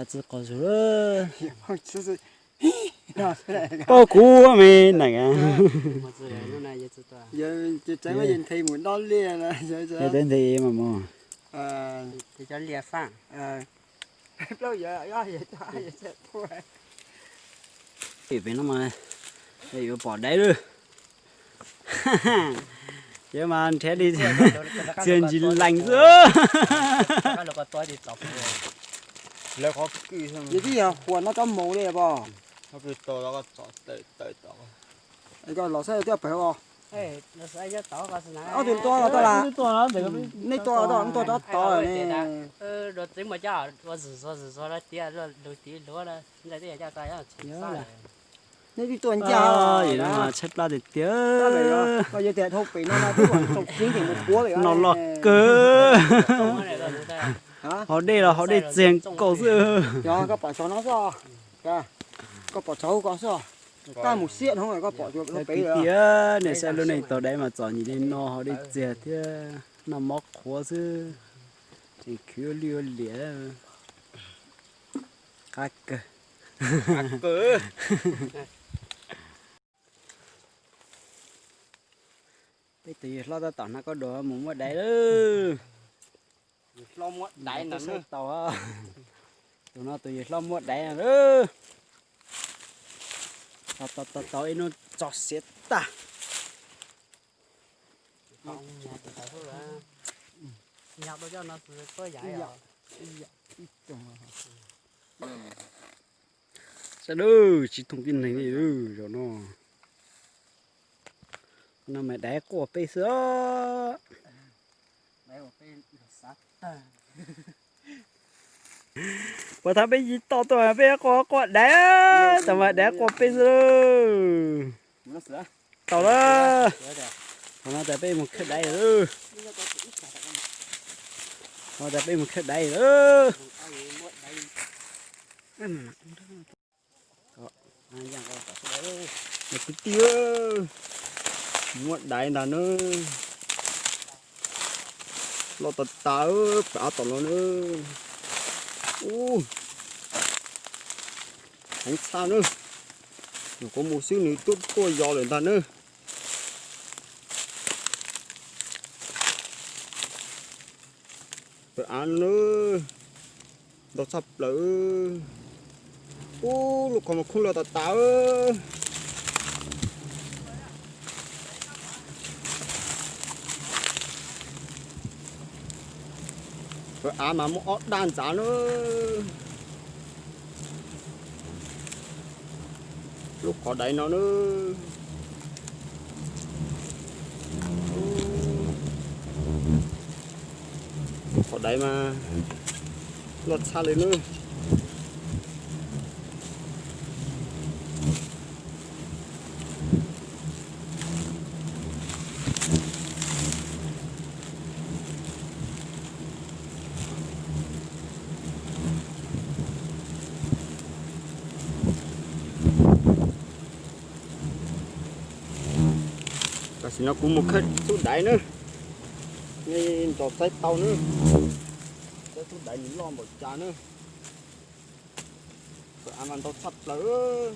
Txi qos zug, pab kuv me na. Yog tsev nthe mas mus. Pem no mas yuav pom daiv lawm. Yog mas nrhiav li txiag ntsis lees xwb. Yog tib yog huas no cov maus li pom. Koj los saib twb pem os. Ob tug tuaj tod las. Nej tuaj tod, nej tuaj tod tod ne. Nej twb tuaj ncaj. Tshaib plab tiag tiag. Koj yuav tias dhau pem no no twb tsoom tseeb ces mus puab pem no loj kawg. Haus dej los haus dej txiag nkaus xwb. Koj pom tsov no xwb. Koj pom tsov ko xwb. Koj mus xiab dhau koj pom pem. Tiag, nej saib lub neej tau daiv mas txom nyem li no, haus dej txiag thiab noj mov qhuav xwb. Tseem khwv ua luj ua liam. Qab kawg. Peb tus yawg hlob tab tom hnav khaub dua mus muab daiv lawm. Tau, tus no tus yawg hlob muab daiv no lawm. Tau tau tau, ib hnub tso siav tag. Saib lawm, tsis thooj tib neeg li lawm zaum no. No mas daiv quaj peb xwb os. Puas thab peb yig toj tuaj peb quaj quaj daiv, tas mas daiv quaj peb xwb. Tau lawm. Qhov no tas peb mus khawb daiv lawm. Qhov no tas peb mus khawb daiv lawm. Kwv tij, muab daiv ntag na. Loj tas tas, pem av tom no na. Ub, heev tshaj na. Nyuam qhuav mus xwb nws twb tuaj yos lawm ntag na. Pem av no na, ntau tshaj plaws. Ub, lub qhov mas khoob loj tas tas. Pem av mas muaj ob daj ntxav na. Lub qhov daiv no na. Lub qhov daiv mas loj tshaj li na. Tam sim no kuv mus khawb tub daiv na. Nej nrog saib tau na. Saib tub daiv nws loj npaum cas na. Pem av mas ntau tshaj plaws.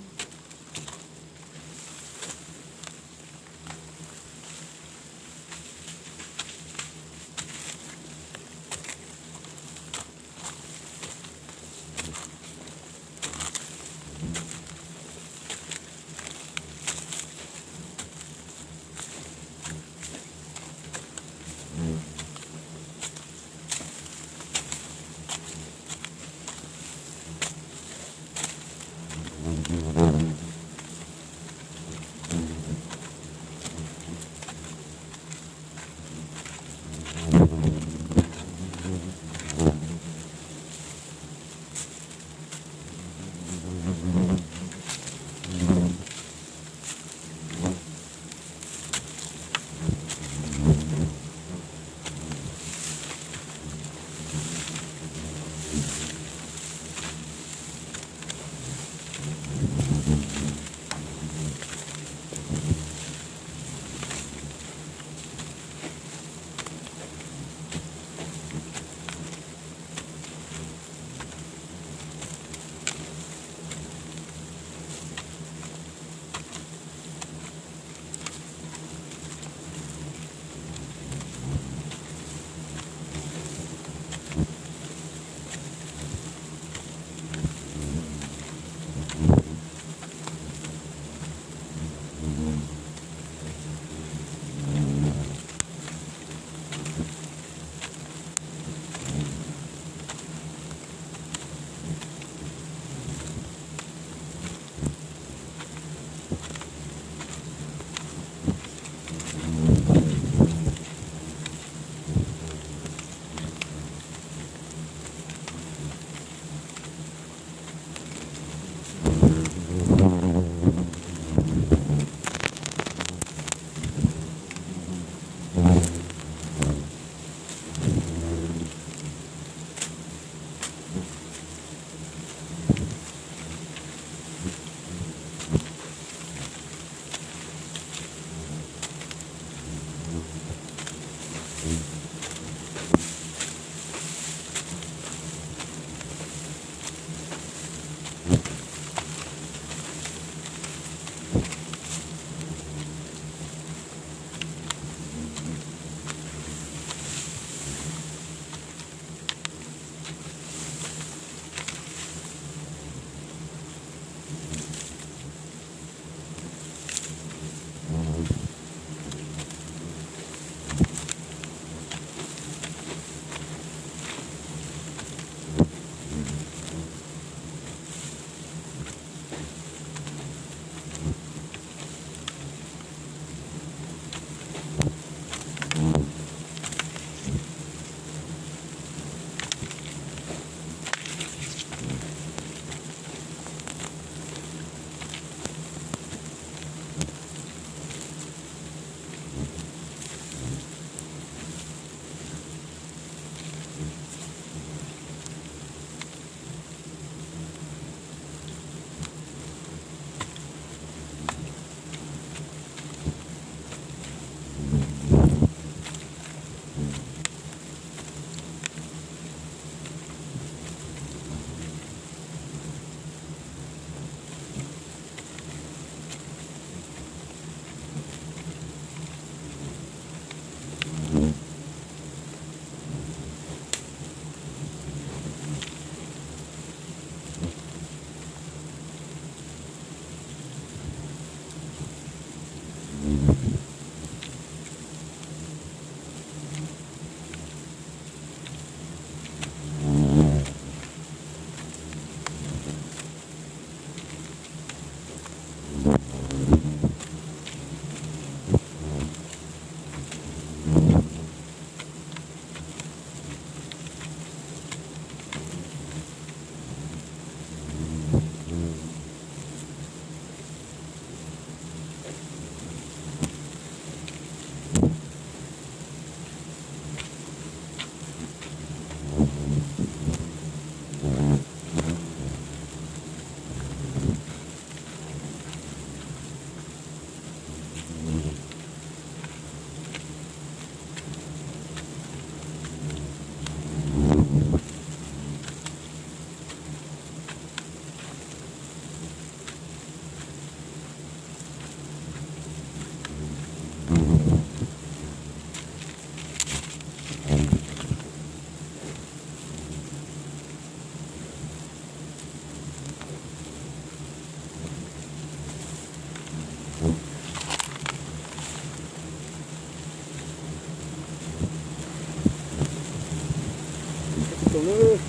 Tus nws,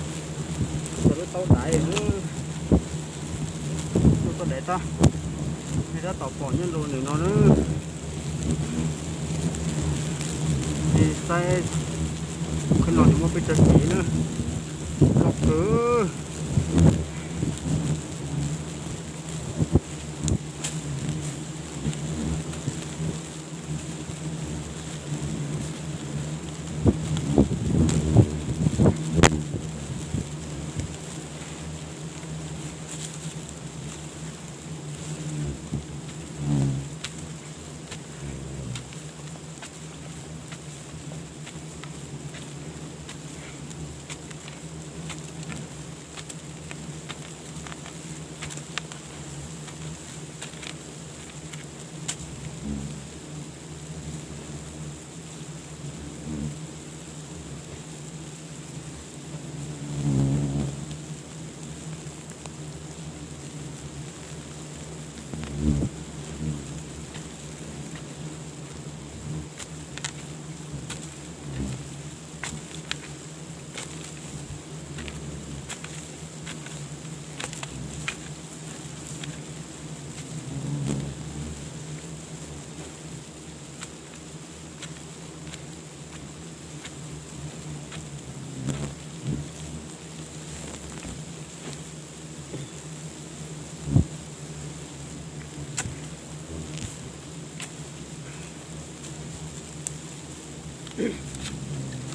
tus lub taub daiv nws, tus taub daiv tab, nej tab tom pom nyob rau nws no na. Nej saib, qhov no nws muaj pes tsawg kiv na, loj kawg.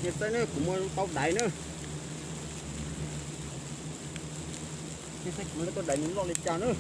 Nej saib na, kuv muaj lub taub daiv na. Nej saib kuv muaj lub taub daiv nws loj li cas na.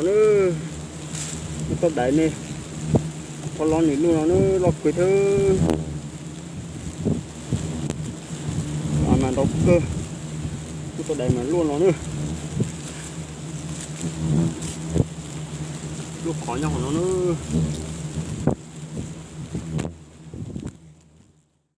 Ua, lub taub daiv ne, qhov los nws luaj no na, loj kawg thiab. Mas ntau kawg, lub taub daiv mas luaj no na. Lub qhov nyob hauv no na.